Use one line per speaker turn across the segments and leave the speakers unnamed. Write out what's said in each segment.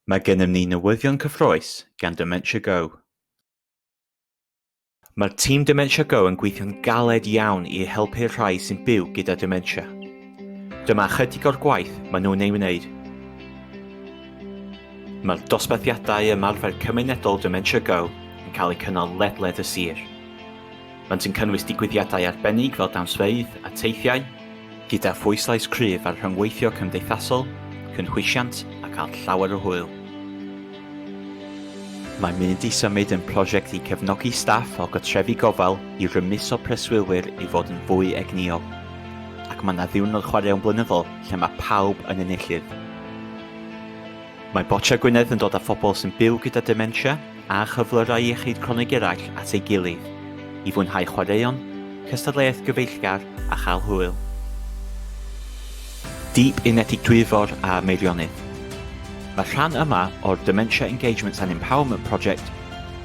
Mae gennym ni newyddion cyffrous gan Dementia Go. Mae'r tîm Dementia Go yn gweithio'n galed iawn i helpu'r rhai sy'n byw gyda dementia. Dyma ychydig o'r gwaith maen nhw'n ei wneud. Mae'r dosbarthiadau ymarfer cymunedol Dementia Go yn cael eu cynnal ledled y sir. Maent yn cynnwys digwyddiadau arbennig fel dawnsfeydd a teithiau, Gyda phwyslais cryf ar rhyngweithio cymdeithasol, cynhwysiant a cael llawer o hwyl. Mae Mynd i Symud yn prosiect i cefnogi staff o gartrefi gofal i rymuso preswylwyr i fod yn fwy egnïol. Ac mae 'na ddiwrnod chwaraeon blynyddol lle mae pawb yn enillydd. Mae Botia Gwynedd yn dod â phobl sy'n byw gyda dementia a chyflyrau iechyd cronig eraill at ei gilydd i fwynhau chwaraeon, cystadleuaeth gyfeillgar a chael hwyl. Deep Unedig Dwyfor a Meirionnydd. Mae'r rhan yma o'r Dementia Engagement and Empowerment Project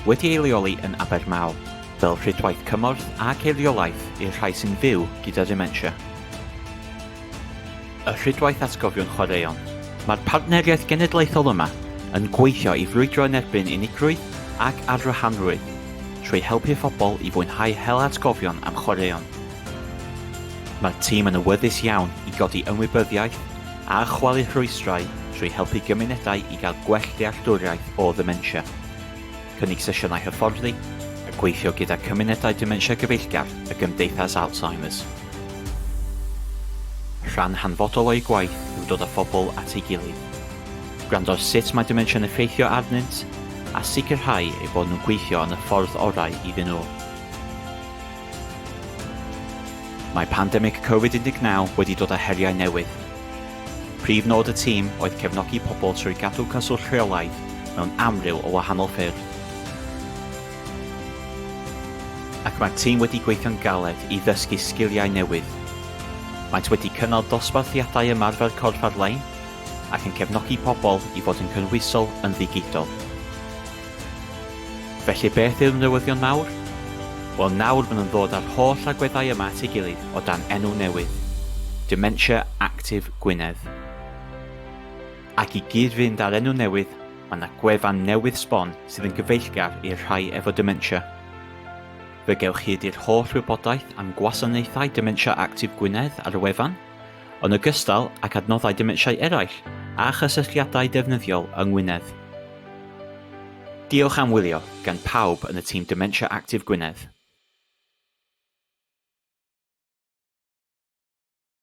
wedi ei leoli yn Abermaw, fel rhwydwaith cymorth ac eiriolaeth i'r rhai sy'n fyw gyda dementia. Y Rhwydwaith Atgofion Chwaraeon. Mae'r partneriaeth genedlaethol yma yn gweithio i frwydro yn erbyn unigrwydd ac arwahanrwydd trwy helpu phobl i fwynhau hel atgofion am chwaraeon. Mae'r tîm yn awyddus iawn i godi ymwybyddiaeth a chwalu rhwystrau trwy helpu gymunedau i gael gwell dealltwriaeth o ddementia. cynnig sesiynau hyfforddi, a gweithio gyda Cymunedau Dementia Gyfeillgar y Gymdeithas Alzheimer's. Rhan hanfodol o'u gwaith yw dod â phobl at ei gilydd, gwrando ar sut mae dementia'n effeithio arnynt, a sicrhau eu bod nhw'n gweithio yn y ffordd orau iddyn nhw. Mae pandemig Covid 19 wedi dod â heriau newydd. Prif nod y tîm oedd cefnogi pobl trwy gadw cyswllt rheolaidd mewn amryw o wahanol ffyrdd. Ac mae'r tîm wedi gweithio'n galed i ddysgu sgiliau newydd. Maent wedi cynnal dosbarthiadau ymarfer corff ar-lein ac yn cefnogi pobl i fod yn cynhwysol yn ddigidol. Felly beth yw'r newyddion mawr? Wel nawr maen nhw'n ddod â'r holl agweddau yma at ei gilydd o dan enw newydd, Dementia Active Gwynedd. Ac i gyd-fynd â'r enw newydd, mae 'na gwefan newydd sbon sydd yn gyfeillgar i'r rhai efo dementia. Fe gewch hyd i'r holl wybodaeth am gwasanaethau Dementia Active Gwynedd ar y wefan, yn ogystal ag adnoddau dementiau eraill a chysylltiadau defnyddiol yng Ngwynedd. Diolch am wylio gan pawb yn y tîm Dementia Active Gwynedd.